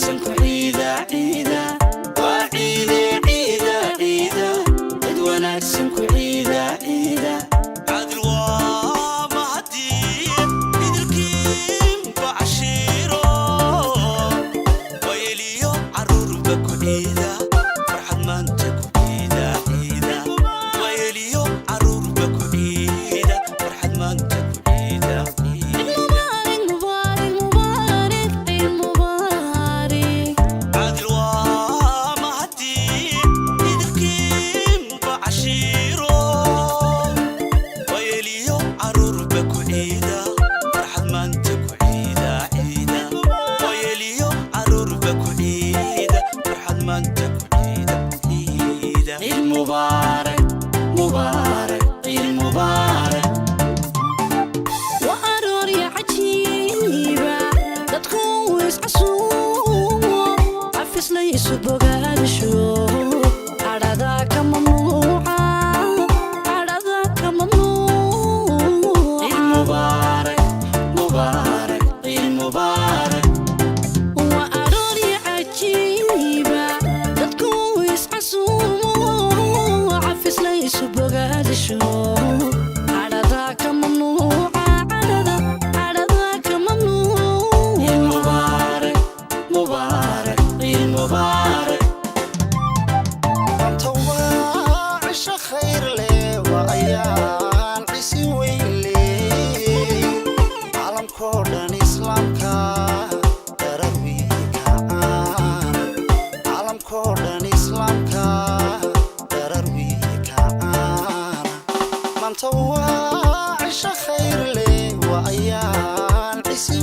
Wanaagsan ku ciida, ciida. Waa ciide, ciida, ciida. Cid wanaagsan ku ciida, ciida. Caadil waa mahadii, idilkiinba cashiiro, wayeliyo caruurba ku ciida, farxad maanta ku ciida, ciida. Wayeliyo caruurba ku ciida, farxad maanta ku ciida, ciida. Mubaarak, mubaarak, mubaarak, Eid mubaarak. Caadil waa mahadii, idilkiinba cashiiro, wayeliyo caruurba ku ciida, farxad maanta ku ciida, ciida. Wayeliyo caruurba ku ciida, farxad maanta ku ciida, ciida. Ciid mubaarak, mubaarak, ciid mubaarak. Waa aroorya cajiiba, dadku iscasuumo, cafis la isu bogaadasho, cadhada ka mamnuuca, cadhada ka Ciid mamnuuca. mubaarak, mubaarak, ciid mubaarak. Waa aroorya cajiiba, dadku iscasuumo, cafis la isu bogaadasho, cadhada ka mamnuuca, cadhada, cadhada ka Ciid mamnuuca. mubaarak, mubaarak, ciid mubaarak. Maanta waa cisho khayr leh, waa ayaan cisi weyn leh, caalamkoo dhan islaamka darar kacaan, caalamkoo dhan islaamka darar kacaan. Maanta waa cisho khayr leh, waa ayaan cisi.